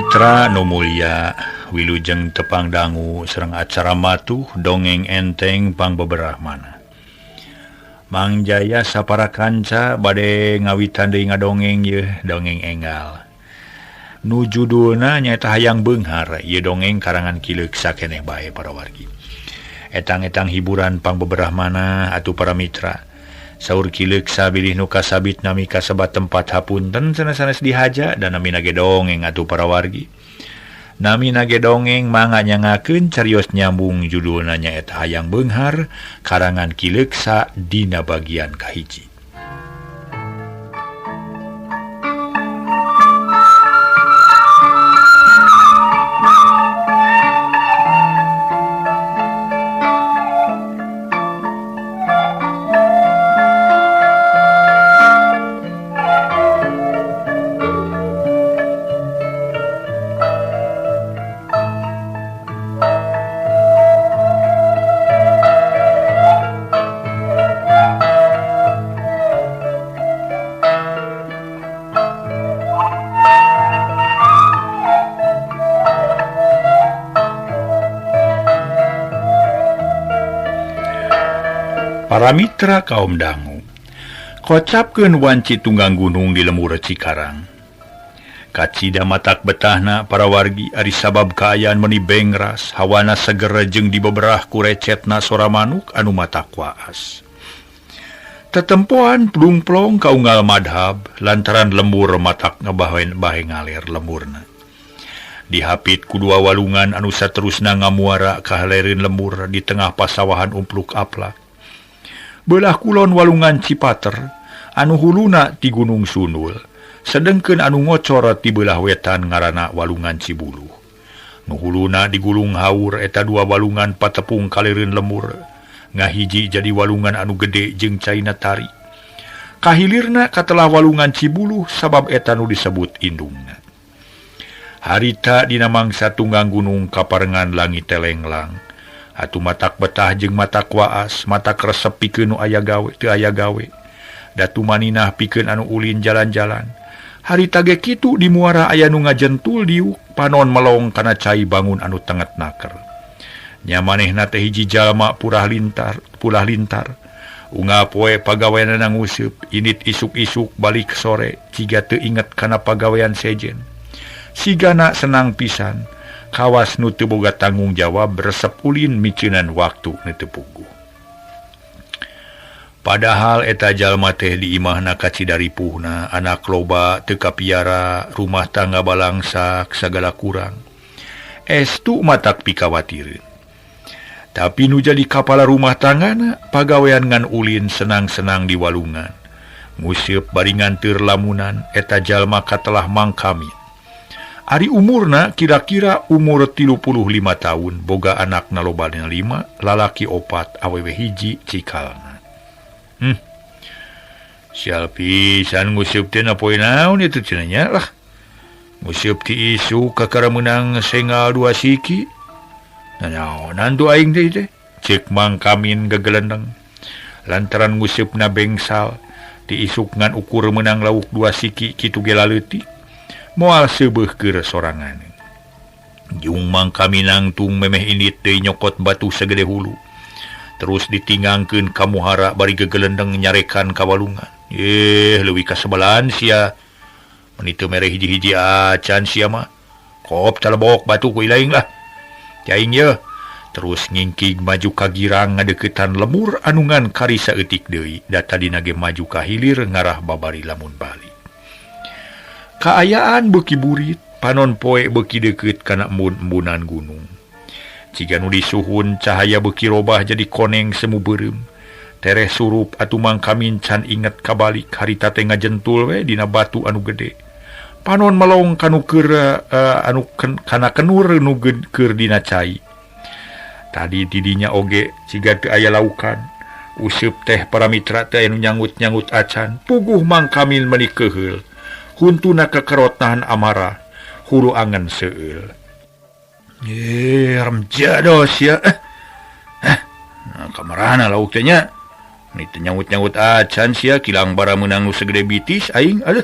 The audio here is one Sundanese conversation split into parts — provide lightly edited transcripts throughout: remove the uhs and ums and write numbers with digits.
Mitra nu mulya wilujeng tepang dangu sareng acara matuh dongeng enteng pangbeberahmana. Mang Jaya sapara kanca bade ngawitan deui ngadongeng yeuh dongeng enggal. Nu judulna nyaeta Hayang Beunghar, ieu dongeng karangan Ki Leuksa keneh bae para wargi. Etang-etang hiburan pangbeberahmana atuh para mitra. Saur Ki Leuksa bilih nu kasabit nami kasebat tempat hapunten sanes-sanes dihaja dan namina ge dongeng atuh para wargi. Namina ge dongeng mangga nyangakeun carios nyambung judulna nyaeta Hayang Beunghar karangan Ki Leuksa dina bagian kahiji. Para mitra kaum dangu, kocapkeun wanci tunggang gunung di lemur Cikarang. Kacida matak betahna para wargi ari sabab kaayaan meni bengras, hawana seger jeung dibeberah ku recetna sora manuk anu matak waas. Tetempoan plung-plong kaunggal madhab lantaran lembur matak ngebahen bahe ngaler lemurna. Dihapit ku dua walungan anu saterusna ngamuara kahalereun lembur di tengah pasawahan umpluk aplak. Belah kulon walungan Cipater anu huluna ti Gunung Sunul, sedengkeun anu ngocor ti belah wetan ngaranna walungan Cibuluh. Nu huluna di Gulung Haur eta dua walungan patepung kalireun lemur, ngahiji jadi walungan anu gede jeung caina tari. Kahilirna katelah walungan Cibuluh sabab eta nu disebut indungna. Harita dina mangsa tunggang gunung kaparengan langit telenglang. Atuh matak betah jeung matak waas, matak resep pikeun nu aya gawe teu aya gawe. Datu maninah pikeun anu ulin jalan-jalan. Harita ge kitu di muara aya nu ngajentul diuk, panon melong kana cai bangun anu tenget naker. Nya manehna teh hiji jalma purah lintar. Unggal poe pagaweanna nguseup, init isuk-isuk balik sore, ciga teu inget kana pagawean sejen. Sigana senang pisan. Kawas nu teu boga tanggung jawab resep ulin miceunan waktu nu teu puguh. Padahal eta jalma teh di imahna kacida ripuhna, anak loba teu kapiara, rumah tangga balangsak sagala kurang. Estu matak pikawatireun. Tapi nu jadi kapala rumah tanggana pagawean ngan ulin senang-senang di walungan. Nguseup bari nganteur lamunan eta jalma katelah mangkami. Ari umurna kira-kira umur 35 tahun, boga anak nalobana 5, lalaki 4, awewe 1 cikalna. Sial pisan nguseup teh na poe naon itu cenah nya lah. Nguseup ti isuk kakara meunang sengal 2 siki. Nanaonan tu aing teh teh? Ceuk Mang Kamin gegelendeng. Lantaran nguseupna bengsal, ti isuk ngan ukur meunang lauk 2 siki kitu ge laleutik. Moal seubeuh keur sorangan. Jung Mang Kaminang tung memeh indit deui nyokot batu segede hulu. Terus ditinggangkeun ka muhara bari gegelendeng nyarekan ka walungan. Leuwih kasebelan sia. Meni teu mere hiji-hiji acan sia mah. Kop calebok batu ku ilaing lah. Caing yeuh. Terus ngingkig maju ka girang ngadeukeutan lemur anu ngan kari saeutik deui. Da tadina ge maju ka hilir ngarah babari lamun bali. Kaayaan beuki burit, panon poe beuki deukeut kana embun-embunan gunung. Ciga nu disuhun cahaya beuki robah jadi koneng semu beureum. Tereh surup atuh Mang Kamin can inget kabalik harita teh ngajentul we dina batu anu gede. Panon melong kanu keur anu kana kenur nu keur dina cai. Tadi tidinya oge ciga teu aya laukan. Useup teh para mitra teh anu nyangut-nyangut acan. Puguh Mang Kamin meuni keuheul. Huntuna kekerot nahan amarah, hulu angen seueul. Remjados ya. Nah, kamarana lauk teh nya. Ni teu nyangut-nyangut acan sia kilang bara meunang nu segede bitis aing aduh.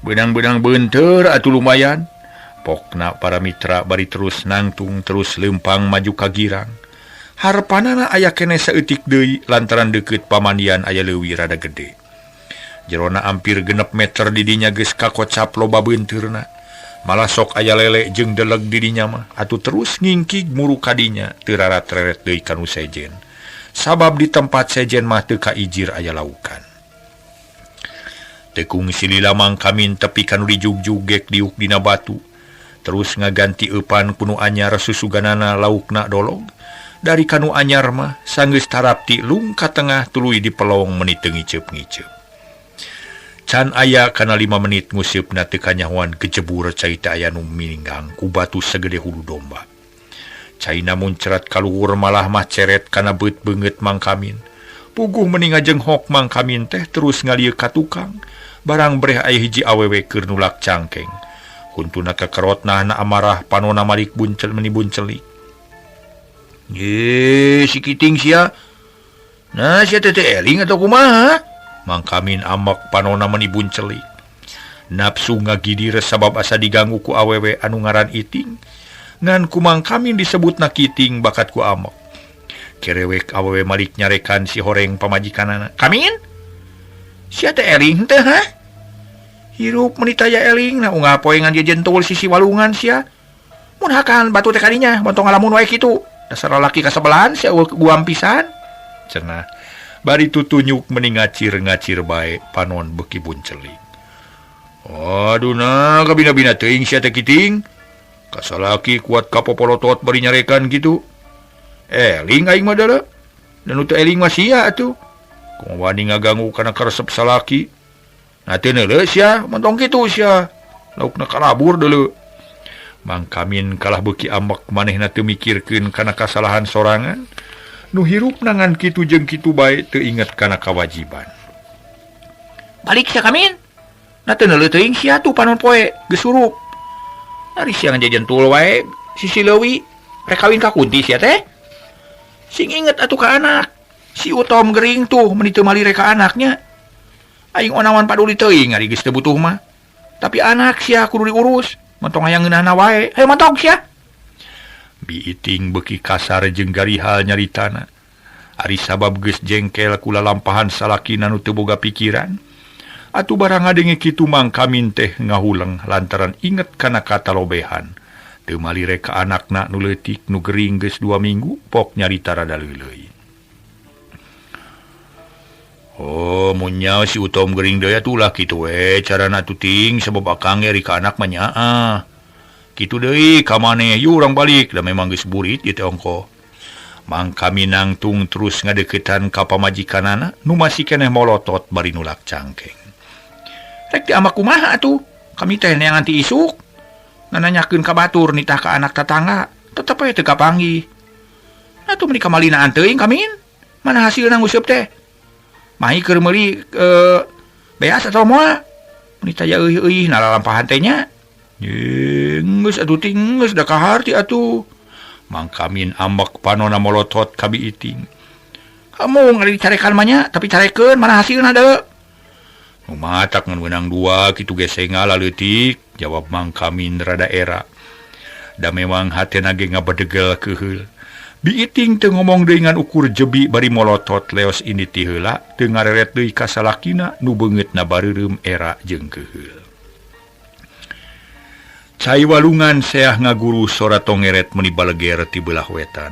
Benang-benang beunteur atuh lumayan. Pokna para mitra bari terus nangtung terus lempang maju ka girang. Harpanana aya keneh saeutik deui lantaran deukeut pamandian aya leuwih rada gede. Jerona hampir 6 meter di dinya geus kakocap loba beunteurna. Malah sok aya lele jeung deleg di dinya mah atuh terus ngingkig muru kadinya teu rarat-reret deui kanu sejen. Sabab di tempat sejen mah teu kaijir aya laukan. Tekung silila Mang Kamin tepi kanu dijugjug gek diuk dina batu. Terus ngaganti eupan kunu anyar susuganana laukna dolog. Dari kanu anyar mah sanggeus tarapti lung ka tengah tuluy dipelong meni teu ngiceup-ngiceup. Can aya kana 5 menit nguseupna teu kanyahoan kecebur cai teh aya nu mininggang ku batu segede hulu domba. Caina muncrat kaluhur malah mah ceret kana beut beungeut Mang Kamin. Puguh meni ngajenghok Mang Kamin teh terus ngalieu ka tukang. Barang breh aya hiji awewe keur nulak cangkeng. Huntuna kekerot nah amarah panona malik buncel meni buncelik. Ye si kiting sia. Nah sia teh eling atau kumaha? Mang Kamin amak panona meni buncelik. Nafsu ngagidir sabab asa diganggu ku awewe anu ngaran Iting. Ngan ku Mang Kamin disebutna kiting bakat ku amak. Kerewek awewe malik nyarekan si horeng pamajikanana. Kamin? Sia teh eling teh ha? Hirup meni taya eling na unggal poe ngan jentul sisi walungan sia. Mun hakan batu teh kadinya montong ngalamun wae kitu. Dasar lalaki kasebelahan sia guam pisan. Cenah bari tutunyuk meni ngacir-ngacir bae panon beuki buncelik. Aduh nah kabina-bina teuing sia teh kiting. Kasalaki kuat kapopolotot bari nyarekan kitu. Eling aing mah deuleu. Dan nu teu eling mah sia atuh. Kumaha wani ngaganggu kana karesep salaki. Nah teu neuleuh sia, montong kitu sia. Laukna kalabur deuleu. Mang Kamin kalah beuki ambek manehna teu mikirkeun kana kasalahan sorangan. Nu hirupna ngan kitu jeung kitu bae teu inget kana kawajiban. Balik sia Kamin. Nah teu neuleuh teuing sia tuh panon poe geus surup. Ari sia ngajajentul wae sisi leuwi rek kawin ka Kunti sia teh. Sing inget atuh ka anak. Si Utom gering tuh meni teu malire ka anaknya. Aing onawan paduli teuing ari geus teu butuh mah. Tapi anak sia kudu diurus, montong hayang ngeunahna wae. Hayu montong sia. Bi Iting beuki kasar jeung garihal nyaritana. Ari sabab geus jengkel ku lalampahan salakina nu teu boga pikiran. Atuh barang ngadenge kitu Mang Kamin teh ngahuleng lantaran inget kana katalobehan. Teu malire ka anakna nu leutik nu gering geus 2 minggu pok nyarita rada leuleui. Oh, mun nyaho si Utom gering deui atuh ulah kitu we carana tuting sabab akang ge ka anak mah nyaah. Kitu deui ka maneh yeuh urang balik da memang geus burit ieu teh ongkoh. Mang Kamin nangtung terus ngadeuketan ka pamajikanana nu masih keneh molotot bari nulak cangkeng. Rek diamak kumaha atuh? Kami teh neangan ti isuk. Nananyakeun ka batur nitah ka anak tatangga, tetep we teu kapanggih. Atuh meni kamalinaan teuing Kamin. Mana hasilna nguseup teh? Mahi keur meuli beas atau moal? Meni taya euih-euih nalalampahan teh nya. Geus atuh ting geus da kaharti atuh. Mang Kamin ambek panona molotot ka Bi Iting. Kamu ngari dicarekan mah nya, tapi carekeun mana hasilna deui? Nu matak ngan meunang 2 kitu ge senga laleutik, jawab Mang Kamin rada era. Da memang hatena ge ngabedegel keuheul. Bi Iting teu ngomong deui ngan ukur jebi bari molotot leos ini ti heula teu ngareret deui ka salakina nu beungeutna bareureum era jeung keuheul. Cai walungan seah ngaguru sora tongeret meni baleger ti beulah wetan.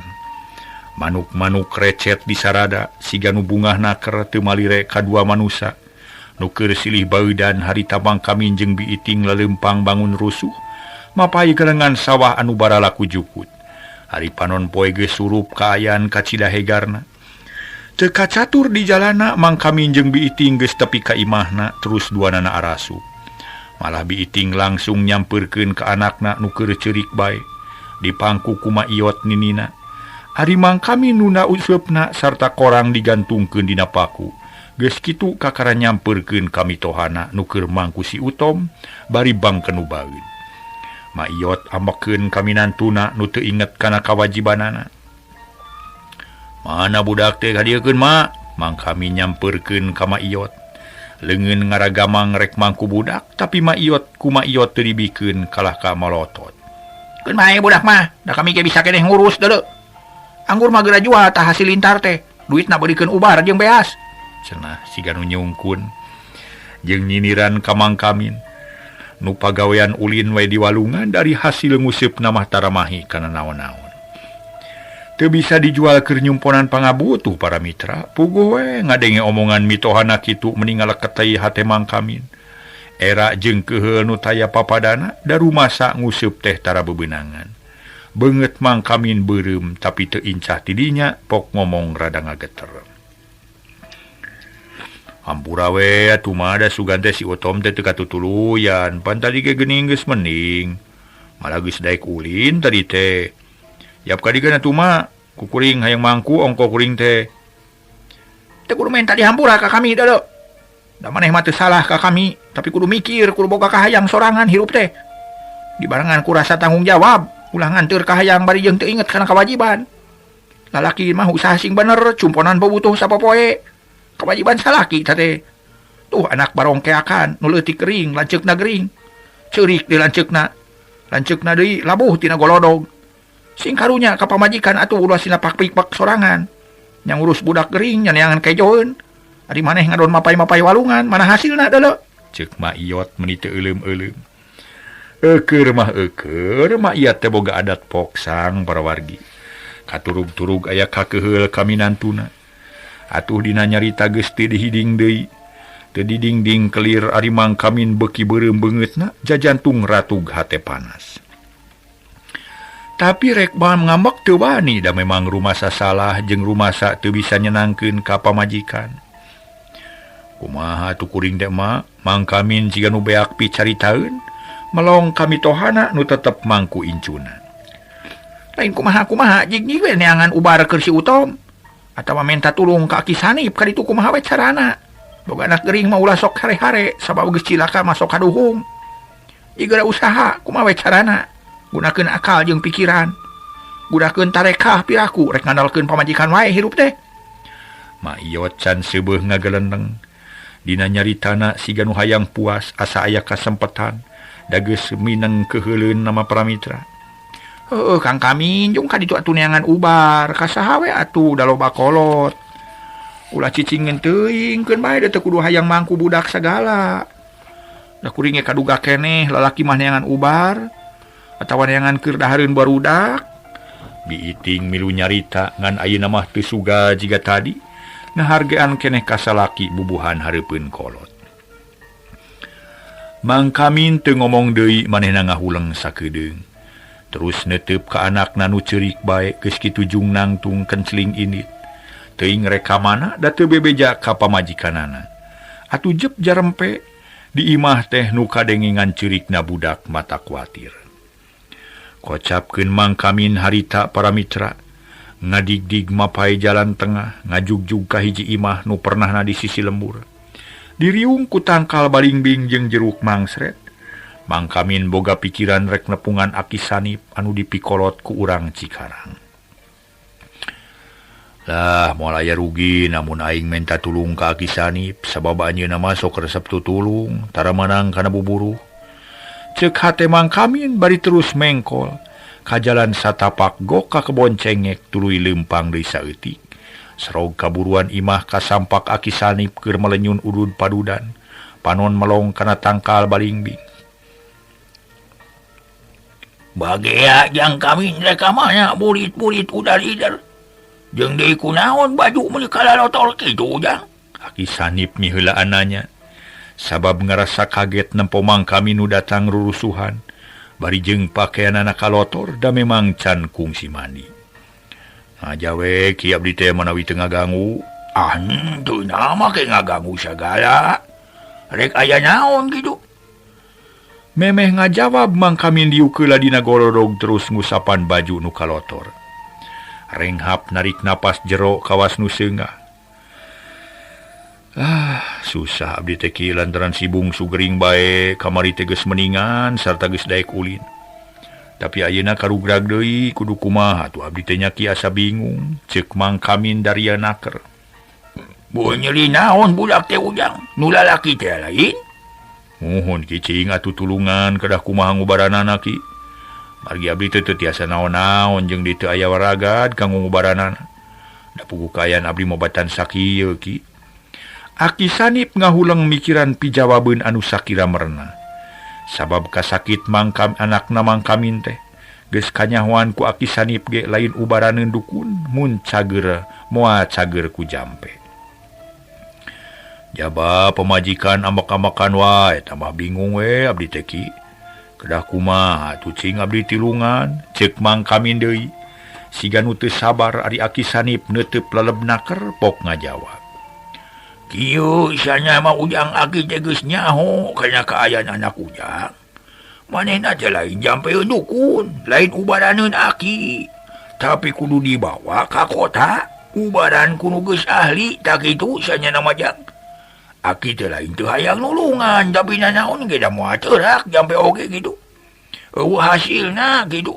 Manuk-manuk recet di sarada siga nu bungah naker teu malire kadua manusa. Nu keur silih baudan harita Mang Kamin jeung Bi Iting laleumpang bangun rusuh mapai gelengan sawah anu baralaku jukut. Ari panon poe geus surup kaayaan ka Cidahegarna. Teu kacatur di jalana Mang Kamin jeung Bi Iting geus tepi ka imahna terus duanana arasup. Malah Bi Iting langsung nyampeurkeun ka anakna nu keur ceurik bae dipangku ku Ma Iyot ninina. Ari Mang Kamin nuna useupna sarta korang digantungkeun dina paku. Geus kitu kakara nyampeurkeun ka mitohana nu keur mangku si Utom bari bangkeun nu baeud. Ma Iyot ambekeun ka minantuna nu teu inget kana kawajibanana. Mana budak teh kadiekeun ma? Mang Kamin nyampeurkeun ka Ma Iyot. Leungeun ngaragamang rek mangku budak tapi Mak Iyot ku Mak Iyot teu dibikeun kalah ka malotot. Keun bae budak mah, da kami ge bisa keneh ngurus deuleu. Anggur mah geura jual tah hasil lintar teh, duitna beulikeun ubar jeung beas. Cenah siga nu nyungkun jeung nyiniran ka Mang Kamin. Nu pagawean ulin we di walungan dari hasil nguseupna mah taramahi kana naon-naon. Teu bisa dijual keur nyumponan pangabutuh para mitra. Puguh we ngadenge omongan mitohana kitu meni ngaleketei hate Mang Kamin. Era jeung keuheul nu taya papadana da rumasa nguseup teh tara bebenangan. Beungeut Mang Kamin beureum tapi teu incah ti dinya pok ngomong rada ngageter. Hampura we atuh mah da sugan teh si Otom teh teu katutuluyan, pan tadi ge geuning geus mending. Malah geus daek ulin tadi teh. Yap kadigeun atuh mah kukuring hayang mangku ongko kuring teh. Teu kudu menta dihampura ka kami deuleu. Da maneh mah teu salah ka kami, tapi kudu mikir kudu boga kahayang sorangan hirup teh. Dibarengan ku rasa tanggung jawab, ulah nganteur kahayang bari jeung teu inget kana kewajiban. Lalaki mah usaha sing bener, cumponan butuh sapopoe. Kewajiban salaki teh. Tuh anak barongkeakan nu leutik kering, lanceukna gering. Ceurik di lanceukna. Lanceukna deui labuh tina golodog. Sing karunya ka pamajikan atuh ulah sina pakpikpak sorangan. Yang ngurus budak gering nyaneangan kejoeun. Ari maneh ngadon mapai-mapai walungan, mana hasilna deuleu? Ceuk Mak Iyot meuni teu euleum-euleum. Eukeur mah eukeur, Mak Iyot teh boga adat poksang para wargi. Katurug-turug aya kakeuheul kaminantuna. Atuh dina nyarita geus teu dihiding deui. Teu didingding kelir ari Mang Kamin beuki beureum beungeutna, jajantung ratug hate panas. Tapi rek ngambek teu wani da memang rumasa salah jeung rumasa teu bisa nyenangkeun ka pamajikan. Kumaha atuh kuring teh mah, Mang Kamin jiga nu beak picaritaeun, melong kamitohana nu tetep mangku incuna. Lain kumaha-kumaha jig we neangan ubar keur si Utom atawa menta tulung ka Aki Sanip ka ditu kumaha we carana. Boga anak gering mah ulah sok hare-hare sabab geus cilaka masuk kaduhung. Jigera usaha kumaha we carana. Gunakeun akal jeung pikiran. Gunakeun tarekah piraku rek ngandalkeun pamajikan wae hirup teh. Mak Iyot can seubeuh ngagelendeng. Dina nyaritana siga nu hayang puas asa aya kasempetan da geus mineng keuheuleun nama paramitra. Heueuh Kang Kamin jung ka ditu atuh neangan ubar ka saha we atuh da loba kolot. Ulah cicingin teuing keun bae da teu kudu hayang mangku budak sagala. Da kuring ge kaduga keneh lalaki mah neangan ubar atawa neangan keur dahareun barudak. Biiting milu nyarita ngan ayeuna mah teu suga jiga tadi ngahargaan keneh ka salaki bubuhan hareupeun kolot. Mang Kamin teu ngomong deui manehna ngahuleng sakedeung. Terus netep ka anakna nu ceurik bae geus kitu jung nangtung kencling indit. Teuing rek ka mana da teu bebeja ka pamajikanana. Atuh jep jarempe di imah teh nu kadengengan ceurikna budak mata kuatir. Kocapkeun Mang Kamin harita para mitra, ngadigdig mapai jalan tengah, ngajugjug ka hiji imah nu pernahna di sisi lembur. Diriung ku tangkal balingbing jeung jeruk mangsret. Mang Kamin boga pikiran rek nepungan Aki Sanip anu dipikolot ku urang Cikarang. Lah moal aya rugi namun aing menta tulung ka Aki Sanip sabab anjeunna mah sok resep tutulung tara manang kana buburuh. Ceuk hate Mang Kamin bari terus mengkol ka jalan satapak gok ka kebon cengek tuluy leumpang deui saeutik. Serog kaburuan imah kasampak Aki Sanip keur melenyun udud padudan, panon melong kana tangkal balingbing. Bagea jang Kamin rek ka mana burit-burit udar-idar. Jeung deui kunaon baju meuni kalalotol kitu jang? Aki Sanip miheulaan nanya. Sabab ngarasa kaget nempo Mang Kamin nu datang rurusuhan, bari jeung pakaianana kalotor da memang can kungsi mandi. Ngajawe ki abdi teh manawi teu ngaganggu. Ah henteu nama ke ngaganggu sagala. Rek aya naon kitu? Memeh ngajawab Mang Kamin diukeula dina golodog terus ngusapan baju nu kalotor. Renghap narik napas jero kawas nu seungah. Ah, susah abdi teh ki lantaran si bungsu gering bae kamari teh geus meningan sarta geus daek ulin. Tapi ayeuna karugrag deui kudu kumaha atuh abdi teh nya ki asa bingung ceuk Mang Kamin daria naker. Bu nyeri naon budak teh Ujang nu lalaki teh lain. Muhun ki cing atuh tulungan kedah kumaha ngubaranana ki. Margi abdi teh teu tiasa naon-naon jeung di teu aya waragad kanggo ngubaranana. Da puguh kaayaan abdi mobatan sakieu ki. Aki Sanip ngahuleng mikiran pijawabeun anu sakira merna. Sabab kasakit mangkam anakna Mangkamin teh geus kanyahoan ku Aki Sanip ge lain ubaraneun dukun mun cager moal cager ku jampe. Jaba pemajikan ambek-ambekan wae tambah bingung we abdi teh ki. Kedah kumaha atuh cing abdi tilungan ceuk Mangkamin deui. Siga nu teu sabar ari Aki Sanip neuteup leleb naker pok ngajawab. Kieu isana mah Ujang aki teh geus nyaho kana kaayaan anak Ujang. Manehna teh lain jampeun dukun, lain ubaraneun aki. Tapi kudu dibawa ka kota, ubaran kudu geus ahli tak kitu sanyana mah Jang. Aki teh lain teu hayang nulungan tapi nanaon ge da moal teurak jampe oge kitu. Eueuh hasilna kitu.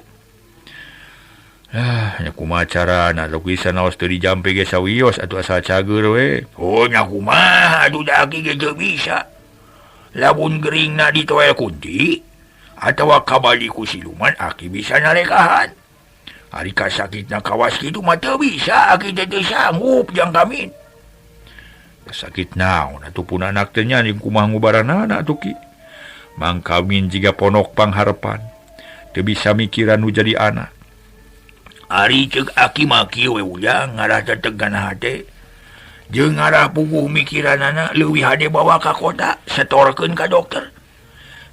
Ah, nya kumaha carana lukisan naos teu dijampe ge sawios atuh asal cager we. Oh nya kumaha atuh da aki ge teu bisa. Lamun geuringna ditoel kunti atawa kabali ku siluman aki bisa narekahan. Ari kasakitna kawas kitu mah teu bisa aki teh teu sanggup Jang Kamin. Sakit naon atuh pun anak teh nya jeung kumaha ngubaranana atuh ki. Mangkamin jiga ponok pangharepan. Teu bisa mikiran nu jadi anak. Ari ceuk aki mah kieu we Ujang ngarah teteg kana hate. Jeung ngarah puguh mikiranana leuwih hade bawa ka kota setorkeun ka dokter.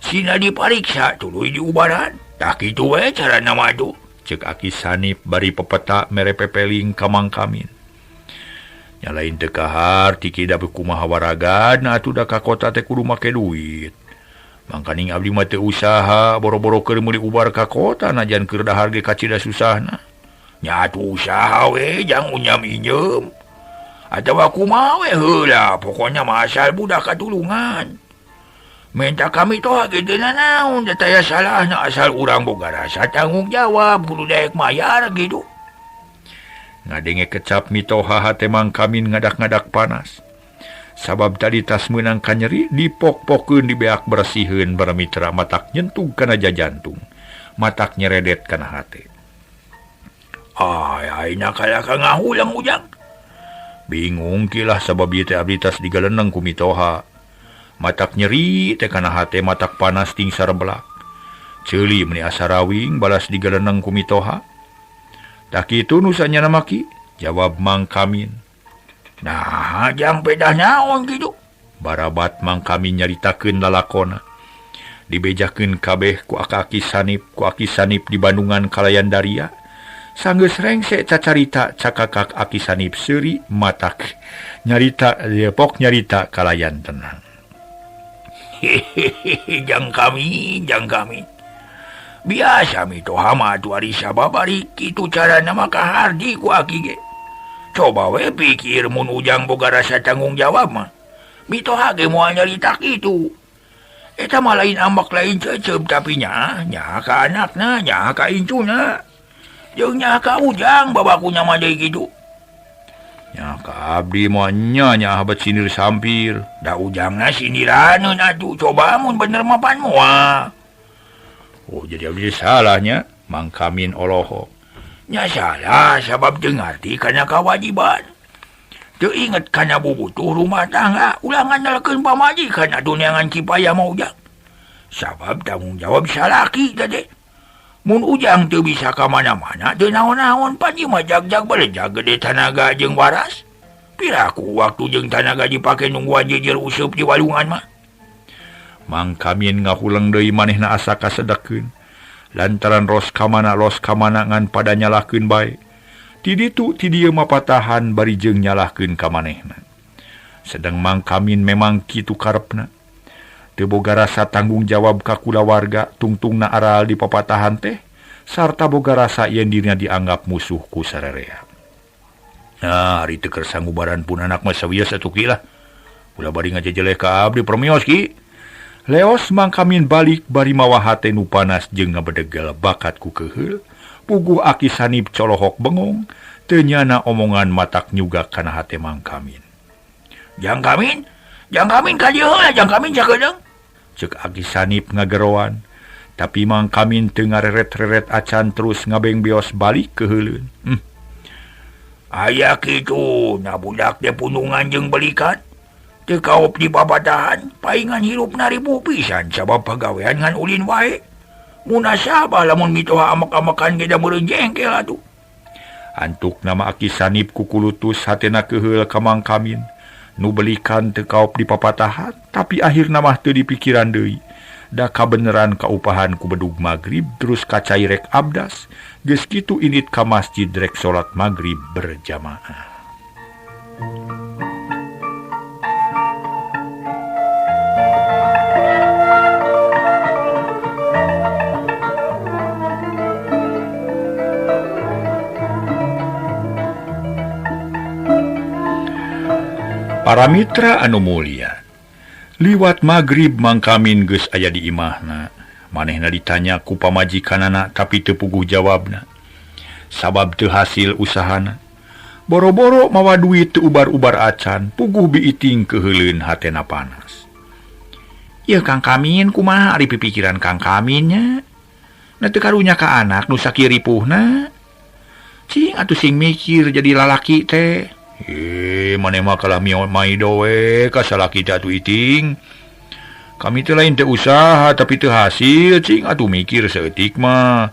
Sina dipariksa tuluy diubaran. Tah kitu we carana mah atuh. Ceuk Aki Sanip bari pepeta mere pepeling ka Mangkamin. Nya lain teu kahar tiki da kumaha waragadna atuh da ka kota teh kudu make duit. Mangkaning abdi mah teu usaha boro-boro keur meuli ubar ka kota najan keur dahar ge kacida susahna. Nya atuh usaha we jang unyam injem. Atawa kumaha we heula pokona mah asal budak katulungan. Minta kami toh ge teu nanaon da taya salahna asal urang boga rasa tanggung jawab kudu daek mayar kitu. Ngadenge kecap mitoha hate Mangkamin ngadak-ngadak panas. Sabab tadi tas meunang kanyeri dipok-pokeun dibeak bersiheun barmitra matak nyentuh kana jajantung. Matak nyeredet kana hate. Ay, aina kaya ka ngahulang Ujang. Bingung kilah sabab ieu teh abdi tas digaleneng ku mitoha. Matak nyeri teh kana hate matak panas ting sarebelak. Ceuli meuni asa rawing balas digaleneng ku mitoha. Tah kitu nu sanyana maki, jawab Mangkamin. Nah, jang pedah naon kitu. Barabat Mangkamin nyaritakeun lalakona. Dibejakeun kabeh ku Aki Sanip, ku Aki Sanip di Bandungan kalayan daria. Sanggeus rengse cacarita cakakak Aki Sanip seuri matak nyarita depok nyarita kalayan tenang. Hehehe, jang kami, jang kami. Biasa mitoha mah atuh ari sababari kitu carana mah kahardi ku aki ge. Coba we pikir mun Ujang boga rasa tanggung jawab mah. Mitoha ge moal nyarita kitu. Eta mah lain ambak lain cecep tapi nya nya ka anakna, nya ka incuna. Jeung nya ka Ujang babakunya mah deui kitu. Nya ka abdi mah nya nya habat sindir sampir. Da Ujangna sindiraneun atuh coba mun bener mah pan moal. Oh jadi abdi salahnya Mangkamin olohok. Nya salah sabab teu ngarti kana kawajiban. Teu inget kana bubutuh rumah tangga ulah ngandalkeun pamajikan atuh neangan kipaya mah Ujang. Sabab tanggung jawab salaki teh. Mun Ujang teu bisa ka mana-mana teu naon-naon pan ieu mah jag-jag balejag gede tanaga jeung waras. Piraku waktu jeung tanaga dipake nungguan jejer useup di walungan mah. Mangkamin ngahuleng deui manehna asa kasedekeun. Lantaran ros kamana ngan pada nyalahkeun bae. Ti ditu ti dieu mah patahan bari jeung nyalahkeun ka manehna. Sedang Mangkamin memang kitu karepna. Teu boga rasa tanggung jawab ka kulawarga tungtungna aral di papatahan teh sarta boga rasa yen dirina dianggap musuh ku sarerea. Nah, ari teu keur sangubaran pun anak mah sawios atuh ki lah. Ulah bari ngajejeleh ka abdi permios ki. Leos Mangkamin balik bari mawa hate nu panas jeung ngabedegel bakat ku keuheul. Puguh Aki Sanip colohok bengong, teu nyana omongan matak nyuga kana hate Mangkamin. Jang Kamin, jang Kamin ka dieu heula, jang Kamin sakedeung. Cek Aki Sanip ngageroan. Tapi Mang Kamin teu ngareret-reret acan terus ngabeng beos balik ke heuleun. Aya kitu, na budak teh punungan jeung belikan. Teu kaop di papatahan, paingan hirupna ribu pisan sabab pagawean ngan ulin wae. Munasabah lamun mitoha amek-amekan ge da meureun jengkel atuh. Antuk nama Aki Sanip kukulutus hatena keheul ka Mang Kamin. Nu belikan teu kaop di papatahan, tapi akhirna mah teu dipikiran deui. Da kabeneran kaupahan ku bedug magrib terus kacai rek abdas, geus kitu indit ka masjid rek salat magrib berjamaah. Para mitra anu mulia, liwat magrib Mang Kamin geus aya di imahna. Manehna ditanya ku pamajikanana tapi teu puguh jawabna. Sabab teu hasil usahana. Boro-boro mawa duit teu ubar-ubar acan, puguh biiting keuheuleun hatena panas. Ieu Kang Kamin kumaha ari pipikiran Kang Kaminnya? Na teu karunya ka anak nu sakieu ripuhna. Cing atuh sing mikir jadi lalaki teh. Maneh mah kalah maido we ka salaki teh atuh iting. Kami teh lain teu usaha tapi teu hasil cing atuh mikir saeutik mah.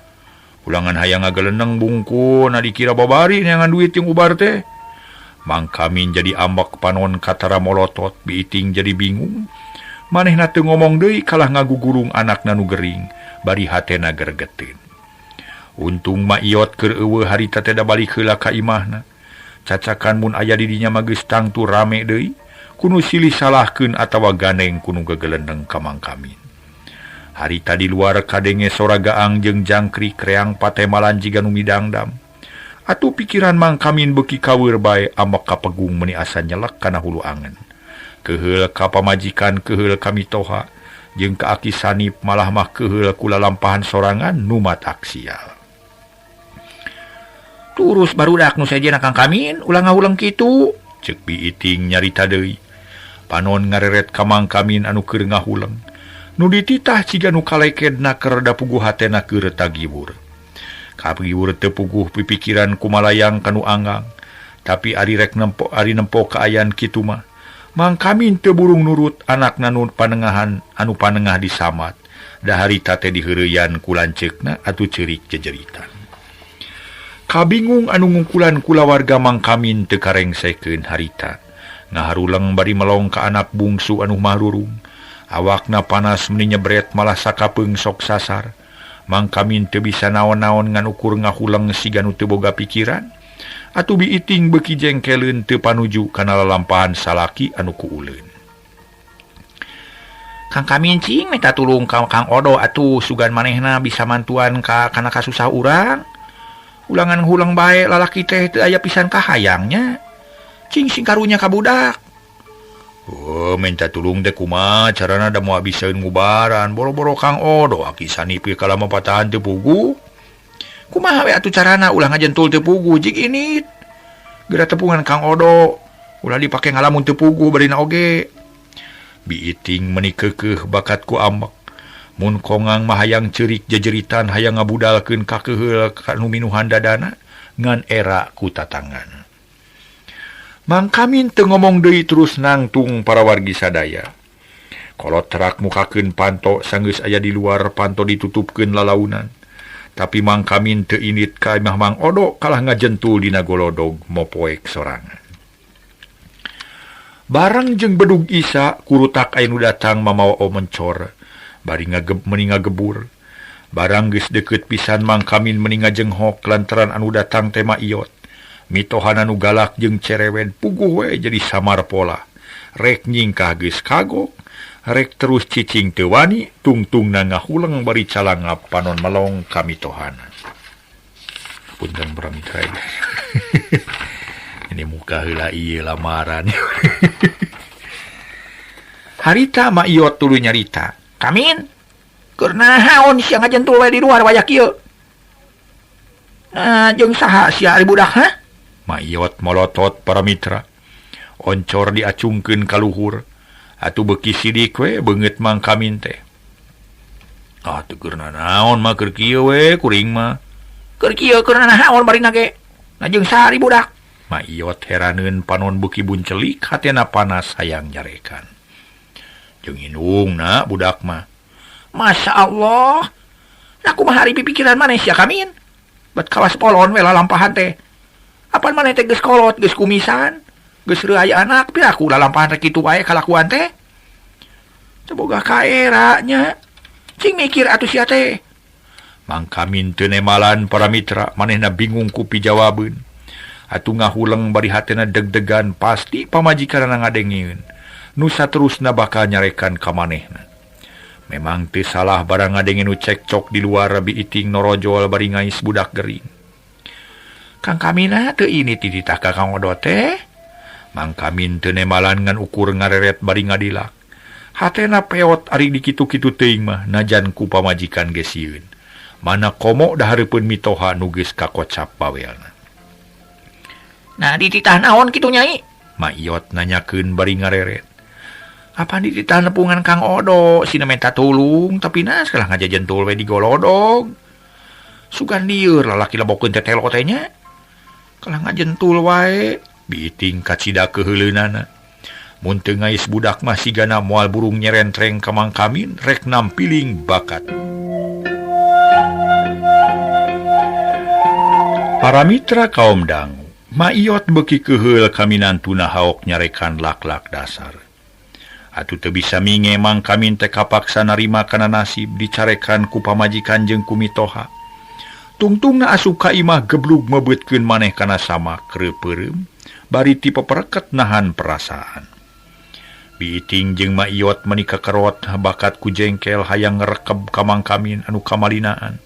Ulangan hayang ngageleneng bungkun na dikira babari neangan duit jeung ubar teh. Mang Kamin jadi ambek panon katara molotot, biiting jadi bingung. Manehna teu ngomong deui kalah ngagugurung anakna nu gering, bari hatena gergeteun. Untung ma iot keur eueuh harita teh da balik heula ka imahna. Cacakan mun aya di dinya mah geus tangtu rame deui, kudu silih salahkeun atawa gandeng kudu gegeleneng ka Mang Kamin. Harita di luar kadenge sora gaang jeung jangkrik reang patemalan jiga nu midangdam. Atuh pikiran Mang Kamin beuki kaweur bae ambek kapegung meuni asa nyelek kana hulu angen. Keheul ka pamajikan, keheul ka mitoha, jeung ka Aki Sanip malah mah keheul ku lalampahan sorangan nu matak sial. Turus barudak nu sejenna Kang Kamin ulah ngahuleng kitu. Ceuk biiting nyarita deui. Panon ngareret ka Mang Kamin anu keur ngahuleng. Nu dititah ciga nu kalekedna keur da puguh hatena keur tagiwur. Kagiwur teu puguh pipikiran kumalayang ka nu anggang. Tapi ari rek nempo ari nempo kaayan kitu mah. Mang Kamin teu burung nurut anakna nu panengahan anu panengah disamat. Da harita teh diheureyan ku lanceukna atuh ceurik jejeritan. Kabingung anu ngungkulan kulawarga Mang Kamin teu karengsekeun harita. Ngaharuleng bari melong ka anak bungsu anu mahrurung. Awakna panas meni nyebret malah sakapeung sok sasar. Mang Kamin teu bisa naon-naon ngan ukur ngahuleng siga nu teu boga pikiran. Atuh biiting beuki jengkeleun teu panuju kana lalampahan salaki anu kuuleun. Kang Kamin cing minta tulung ka Kang Odo atuh sugan manehna bisa mantuan ka kana kasusah urang. Ulangan hulang bae lalaki teh teu aya pisan kahayangnya. Cing sing karunya ka budak. Oh, minta tulung teh kumaha carana da moal bisaeun ngubaran boro-boro Kang Odo Aki Sanip kalah mah patahan teu puguh. Kumaha we atuh carana ulah ngajentul teu puguh jig ini. Geura tepungan Kang Odo ulah dipake ngalamun teu puguh barina oge. Biiting meuni keukeuh bakat ku ambek. Mun kongang mah hayang ceurik jejeritan hayang ngabudalkeun ka keheul ka nu minuhan dadana ngan era ku tatangan. Mang Kamin teu ngomong deui terus nangtung para wargi sadaya. Kolot terak mukakeun panto sanggeus aya di luar panto ditutupkeun lalaunan. Tapi Mang Kamin teu indit ka imah Mang Odo kalah ngajentul dina golodog mopoek sorangan. Bareng jeung bedug Isa kurutak aya nu datang mamawa omencor. Bari meni ngagebur. Barang geus deukeut pisan Mang Kamin meni ngajenghok lantaran anu datang teh ma iot. Mitohana nu galak jeung cerewen puguh we jadi samar pola. Rek nyingkah geus kagok, rek terus cicing teu wani, tungtungna ngahuleng bari calangap panon melong ka mitohana. Punten para mitra. Ini muka heula ieu lamaran. Harita ma iot tuluy nyarita. Kamin, keur naon sia ngajentul we di luar wayah kieu? Nah, jeung saha sia ari budak ha? Ma iot molotot para mitra. Oncor diacungkeun ka luhur. Atuh beuki sidik we beungeut Mang Kamin teh. Ah teu keur nanaon mah keur kieu we kuring mah. Keur kieu keur nanaon barina ge. Najeung sari budak. Ma Iyot heraneun panon beuki buncelik hatena panas hayang nyarekan. Jeung indungna budak mah. Masya Allah. Nah kumaha ari pipikiran maneh sia Kamin? Bet kawas polon we lalampahan teh. Apan maneh teh geus kolot, geus kumisan, geus reuh aya anak, piraku lalampahan rek kitu wae kalakuan teh. Teu boga kaera nya. Cing mikir atuh sia teh. Mang Kamin teu nemalan para mitra, manehna bingung ku pijawabeun. Atuh ngahuleng bari hatena deg-degan pasti pamajikanna ngadengeun. Nu saterusna bakal nyarekan ka manehna. Memang teu salah barang ngadenge nu cekcok di luar biiting norojol bari ngais budak gering. Kang Kamina teu ini tititah ka Kang Odo teh. Mang Kamin teu nemalan ngan ukur ngareret bari ngadilak. Hatena peot ari dikitu-kitu teuing mah najan ku pamajikan ge sieun. Mana komo dahareupeun mitoha nu geus kakocap bawelna. Nah dititah naon kitu Nyai? Ma Iyot nanyakeun bari ngareret. Apa dititah nepungan Kang Odo sina menta tulung tapi nah kalah ngajajentul we digolodog. Sugan lieur lalaki lebokeun teh telo teh nya. Kalah ngajentul wae biiting kacida keuheuleunana. Mun teu ngais budak mah sigana moal burung nyerentreng ka Mang Kamin rek nampiling bakat. Para mitra kaum dangu, Ma Iyot beuki keuheul kaminantuna haok nyarekan lak-lak dasar. Atuh teu bisa minge Mang Kamin teh kapaksa narima kana nasib dicarekan ku pamajikan jeung ku mitoha. Tungtungna asup ka imah geblug mebeutkeun maneh kana samak reupeureum bari ti pepereket nahan perasaan. Biiting jeung Ma Iyot meuni kakerot bakat ku jengkel hayang ngerekeb ka Mang Kamin anu kamalinaan.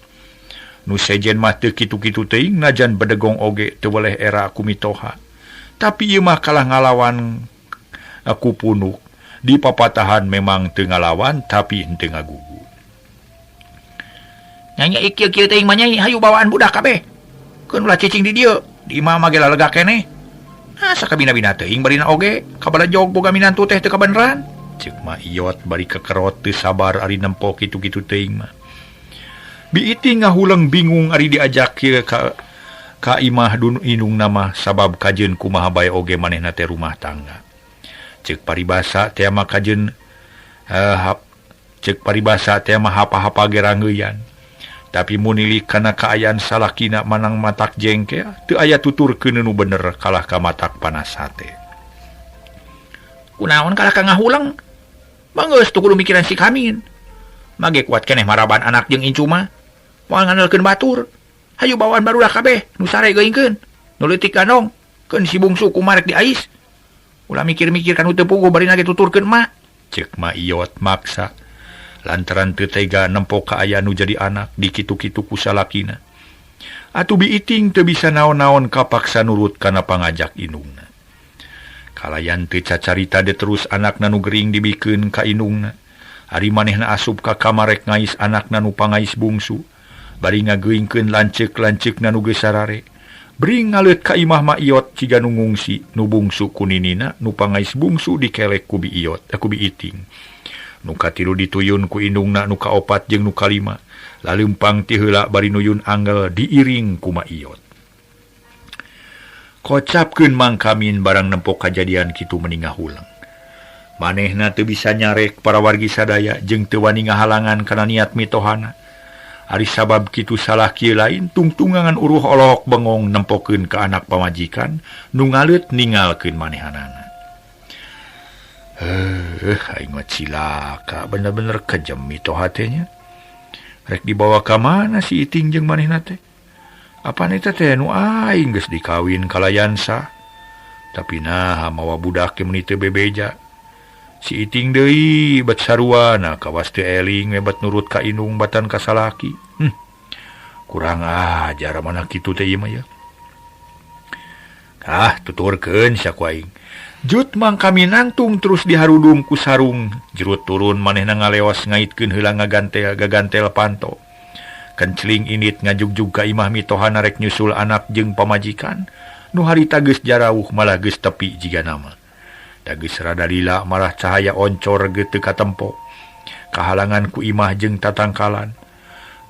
Nu sejen mah teu kitu-kitu teuing najan bedegong oge teu weleh era ku mitoha. Tapi ieu mah kalah ngalawan ku punuk. Di papatahan memang teu ngalawan tapi henteu ngagugu. Nyai kieu-kieu teuing mah Nyai hayu bawaan budak kabeh. Keun ulah cicing di dieu, di imah mah ge lalega keneh. Ah sakabina-bina teuing barina oge, kabalejog boga minantu teh teu kabeneran. Ceuk Ma Iyot bari kekerot teu sabar ari nempo kitu-kitu teuing mah. Biiting ngahuleng bingung ari diajak kieu ka imah dun indungna mah sabab kajeun kumaha bae oge manehna teh rumah tangga. Ceuk paribasa teh mah kajeun ceuk paribasa teh mah hapa-hapa ge ranggeuyan. Tapi munilik kana kaayaan salakina manang matak jengkel teu aya tuturkeun nu bener kalah ka matak panas hate. Kunaon kalah ka ngahuleng? Manggeus teu kudu mikiran si Kamin. Mage kuat keneh maraban anak jeung incu mah. Moal ngandalkeun batur. Hayu bawaan barulah kabeh nu sare geuingkeun. Nu leutik gandong keun si bungsu kumarek diais. Ulah mikir-mikir kanu teu puguh bari nage tuturkeun mak. Ceuk Ma Iyot maksa. Lantaran teu tega nempo kaayaan nu jadi anak dikitu-kitu ku salakina. Atuh biiting teu bisa naon-naon kapaksa nurut kana pangajak indungna. Kalayan teu cacarita de terus anakna nu gering dibikeun ka indungna. Ari manehna asup ka kamar rek ngais anakna nu pangais bungsu. Bari ngageuingkeun lanceuk-lanceukna nu geus sarare. Bring ngaleut ka imah Ma Iyot ciga nu ngungsi, nu bungsu ku ninina, nu pangais bungsu dikelek ku Bi Iyot, ku Biiting. Nu katilu dituyun ku indungna, nu kaopat jeung nu kalima. Laleumpang ti heula bari nuyun angel diiring ku Ma Iyot. Kocapkeun Mang Kamin barang nempo kajadian kitu meni ngahuleng. Manehna teu bisa nyarek para wargi sadaya jeung teu wani ngahalangan kana niat mitohana. Ari sabab kitu salah kieu lain tungtungangan uruh olohok bengong nempokeun ka anak pamajikan nu ngaleut ningalkeun manehanana. Aing mah cilaka bener-bener kejem mitoha teh nya. Rek dibawa ka mana si Iting jeung manehna teh? Apan eta teh nu aing geus dikawin kalayan sah. Tapi naha mawa budak ge meuni teu bebeja. Si Iting deui bet sarua na kawas teu eling we bet nurut ka indung batan ka salaki. Kurang ajar mana kitu teh ieu mah ya. Ah, tuturkeun sia ku aing. Jut Mang Kamin nangtung terus diharudung ku sarung. Jerut turun manehna ngaleos ngaitkeun heula ngagantel gagantel panto. Kenceling init ngajugjug ka imah mitohana rek nyusul anak jeung pamajikan. Nu harita geus jarauh malah geus tepi jiga nama. Da geus rada lila malah cahaya oncor ge teu katempo. Kahalangan ku imah jeung tatangkalan.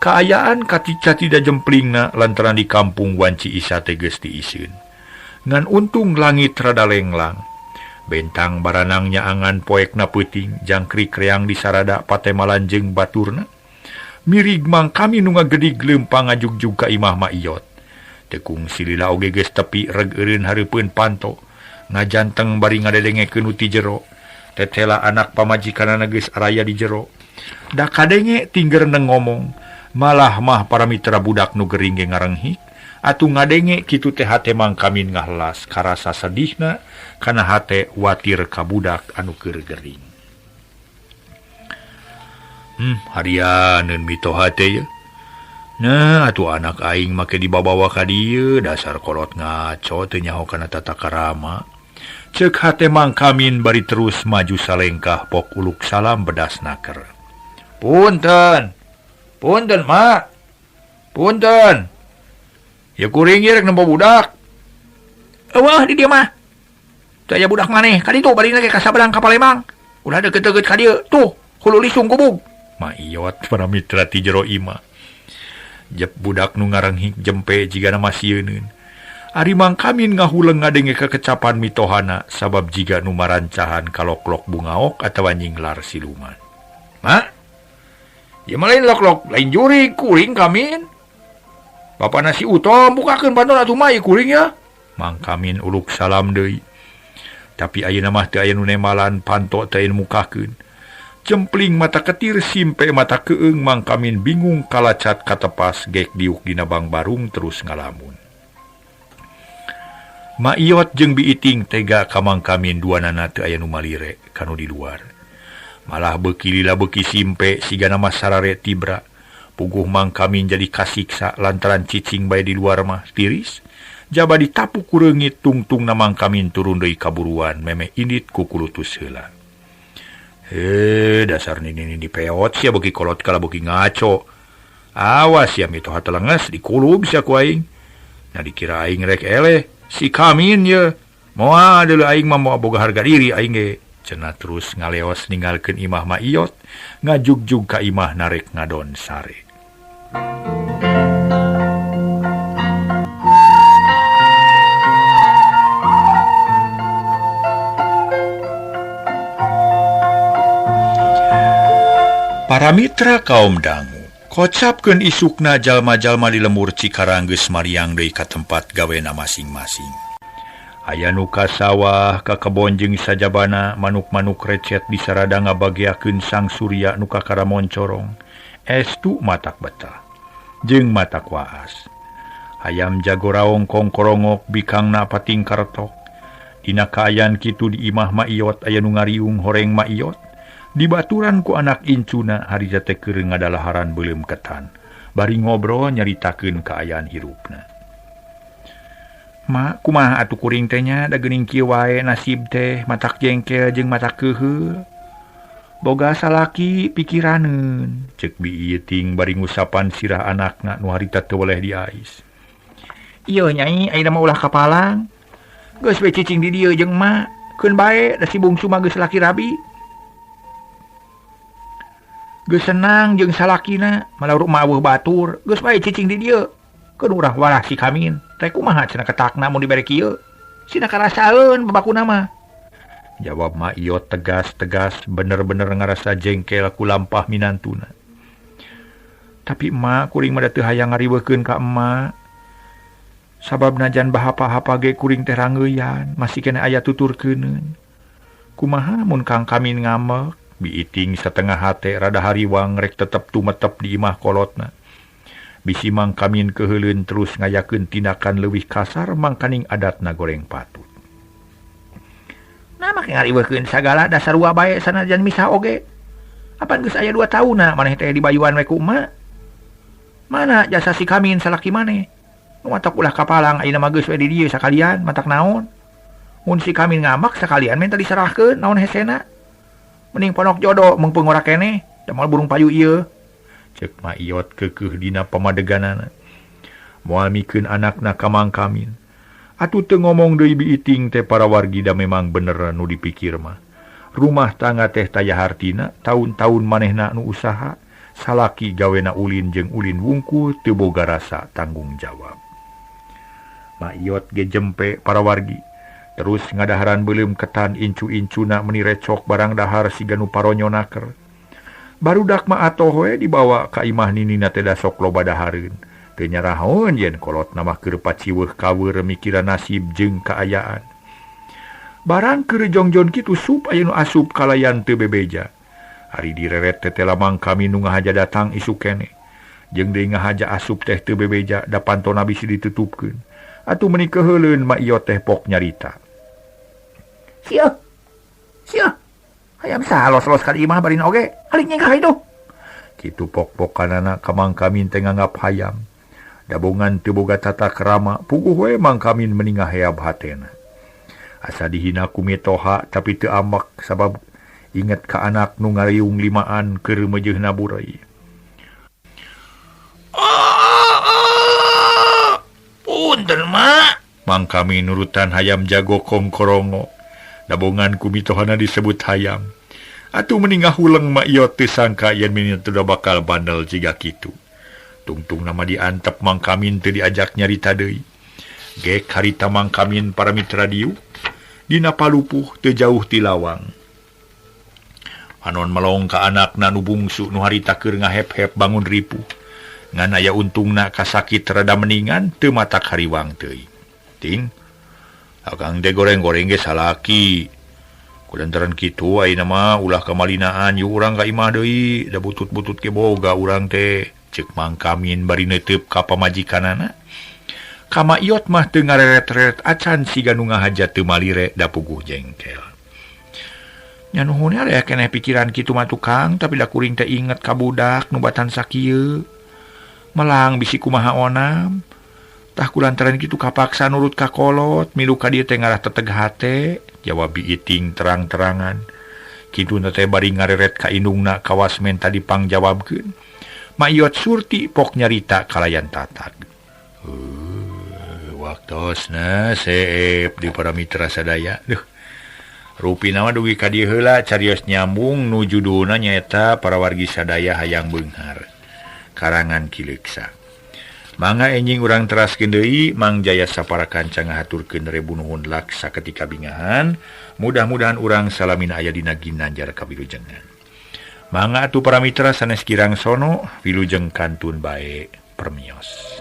Kaayaan katica tidak jemplingna lantaran di kampung wanci Isa teh geus diiseun. Ngan untung langit rada lenglang. Bentang baranang nyaangan poekna peuting, jangkrik reang disarada patemalan jeung baturna. Mirig Mang Kamin nu ngagedig leumpang ngajugjug ka imah Ma Iyot. Tekung silila oge geus tepi reg eureun hareupeun panto. Ngajanteng bari ngadedengekeun nu ti jero. Tetela anak pamajikanana geus araya di jero. Da kadenge tingger neng ngomong. Malah mah para mitra budak nu gering ge ngarenghik. Atuh ngadenge kitu teh hate Mang Kamin ngahelas karasa sedihna kana hate watir ka budak anu keur gering. Harianeun mitoha teh ye. Nah, atuh anak aing make dibabawa ka dieu dasar kolot ngaco teu nyaho kana tata karama. Ceuk hate Mang Kamin bari terus maju salengkah pok uluk salam bedas naker. Punten. Punten, Mak. Punten. Ya kuring ieu rek nempo budak. Eueuh di dieu mah. Teu aya budak maneh, ka ditu bari ge ka sabrang ka Palembang. Ulah deukeut-deukeut ka dieu. Tuh, hulu lisung gubug. Ma Iyot para mitra ti jero imah. Jep budak nu ngarenghik jempe jigana masieuneun. Ari Mang Kamin ngahuleng ngadenge kekecapan mitohana sabab jiga nu marancahan kaloklok bungaok atawa nyinglar siluman. Mak, ieu mah lain lok-lok, lain jurig kuring Kamin. Bapa nasi Utom bukakeun panton atuh mah ieu kuring ya. Mang Kamin uluk salam deui. Tapi ayeuna mah teu aya nu nemalan panto teu aya nu mukakeun. Jempling mata ketir simpe mata keung Mang Kamin bingung kalacat katepas gek diuk dina bangbarung terus ngalamun. Ma Iyot jeung Bi Iting tega ka Mang Kamin duanana teu aya nu malire kanu di luar. Malah beuki lila beuki simpe sigana mah sarare tibra. Puguh Mang Kamin jadi kasiksa lantaran cicing bae di luar mah tiris. Jaba ditapuk ku reungit tungtungna Mang Kamin turun deui kaburuan memeh indit ku kulutus heula. Dasar nini dipeot sia beuki kolot kala beuki ngaco. Awas sia mitoha telenges dikulub sia ku aing. Nah dikira aing rek eleh si Kamin ye. Moal deuleu aing mah moal boga harga diri aing ge. Cenah terus ngaleos ninggalkeun imah Ma Iyot, ngajugjug ka imah narek ngadon sare. Para mitra kaum dangu, kocapkeun isukna jalma-jalma di lembur Cikarang geus mariang deui ka tempat gawena masing-masing. Aya nu ka sawah, ka kebon jeung sajabana, manuk-manuk recet disarada ngabageakeun sang surya nu kakara moncorong. Estu matak betah jeung matak waas. Hayam jago raong kongkorongok bikangna pating kartok. Dina kaayaan kitu di imah Ma Iyot aya nu ngariung horeng Ma Iyot. Dibaturan ku anak incuna harita teh keur ngadalaharan beuleum ketan. Bari ngobrol nyaritakeun kaayaan hirupna. Ma, kumaha atuh kuring teh nya da geuning kieu wae nasib teh matak jengkel jeung matak keuheul. Boga salaki pikiraneun. Ceuk Bi Iting bari ngusapan sirah anakna nu harita teu weleh diais. Ieu nyai ayeuna mah ulah kapalang. Geus we cicing di dieu jeung emak. Keun bae da si bungsu mah geus laki rabi. Geus senang jeung salakina, malah rumah eueuh batur, geus bae cicing di dieu. Keun urang warah si Kamin. Teh kumaha cenah ketakna mun dibere kieu? Sina karasaeun babakuna mah. Jawab Ma Iyot tegas-tegas, bener-bener ngarasa jengkel ku lampah minantuna. Tapi emak kuring mah teu hayang ngariweukeun ka emak. Sabab najan bahapa-hapa ge kuring teh rangeuyan, masih keneh aya tuturkeuneun. Kumaha mun Kang Kamin ngamek? Bi Iting setengah hate rada hariwang rek tetep tumetep di imah kolotna. Bisi Mang Kamin keuheuleun terus ngayakeun tindakan leuwih kasar mangkaning adatna goreng patut. Nah make ngariweukeun sagala dasar wa bae sanajan misah oge. Apan geus aya 2 taunna maneh teh dibayuan we ku emak. Mana jasa si Kamin salaki maneh? Nu matak ulah kapalang ayeuna mah geus we di dieu sakalian matak naon? Mun si Kamin ngamak sakalian menta diserahkeun naon hesena? Mending ponok jodoh mengpeung ora keneh, da moal burung payu ieu. Ceuk Ma Iyot keukeuh dina pamadeganana. Moal mikeun anakna ka Mang Kamin. Atuh teu ngomong deui biiting teh para wargi da memang bener nu dipikir mah. Rumah tangga teh taya hartina taun-taun manehna nu usaha, salaki gawena ulin jeung ulin wungkul teu boga rasa tanggung jawab. Mak Iyot ge jempe para wargi. Terus ngadaharan beuleum ketan incu-incuna meni recok barang dahar siga nu paronyo naker. Barudak mah atoh we dibawa ka imah ninina teh da sok loba dahareun. Teu nyarahoeun yen kolotna mah keur paciweuh kaweur mikiran nasib jeung kaayaan. Barang keur jongjon kitu sup aya nu asup kalayan teu bebeja. Ari direret tetela Mang Kamin nu ngahaja datang isuk keneh. Jeung deui ngahaja asup teh teu bebeja da pantona bisi ditutupkeun. Atuh meuni keuheuleun Mak Iyot teh pok nyarita. Sia. Sia. Hayam salos-los ka imah barina oge. Halik nyengkah itu. Kitu pok-pokanana ka Mang Kamin teh nganggap hayam. Dabongan teu boga tata krama, puguh we Mang Kamin meni ngaheab hatena. Asa dihina ku mitoha tapi teu amek sabab inget ka anak nu ngariung limaan keur meujeuhna burai. Punten mak. Mang Kamin nurutan hayam jago kongkorongo. Dabongan ku mitohana disebut hayam. Atuh meni ngahuleng Mak Iyot teu sangka yen mini teu bakal bandel jiga kitu. Tungtung nama diantep Mang Kamin teu diajak nyarita deui. Gek harita Mang Kamin para mitra dieu dina palupuh teu jauh ti lawang. Anon melong ka anakna nu bungsu nu harita keur ngahep-hep bangun ripuh. Ngan aya untungna kasakit rada meningan teu matak hariwang teuing. Ting, akang teh goreng-goreng ge salaki. Kulantaran kitu ayeuna mah ulah kamalinaan yuk urang ka imah deui, da butut-butut ge boga urang teh. Ceuk Mang Kamin bari neuteup ka pamajikanana. Ka Mak Iyot mah teu ngareret-reret acan siga nu ngahaja teu malire da puguh jengkel. Nya nuhun aya keneh pikiran kitu mah tukang, tapi da kuring teh inget ka budak nu batan sakieu. Melang bisi kumaha onam. Tah kulantaran kitu kapaksa nurut ka kolot, milu ka dieu teh ngarah teteg hate, jawab Biiting terang-terangan. Kitu teh bari ngareret ka indungna kawas menta dipangjawabkeun. Mak Iyot Surti pok nyarita kalayan tatag. Waktosna seep di para mitra sadaya. Duh. Rupina mah dugi ka dieu heula carios nyambung nu judulna nyaeta para wargi sadaya hayang beunghar. Karangan Ki Leuksa. Mangga enjing urang teraskeun deui Mang Jaya sapara kanca ngahaturkeun rebu nuhun laksa ketika bingahan. Mudah-mudahan urang salamina aya dina ginanjar kawilujengan. Mangga atuh para mitra sanes kirang sono wilujeng kantun bae permios.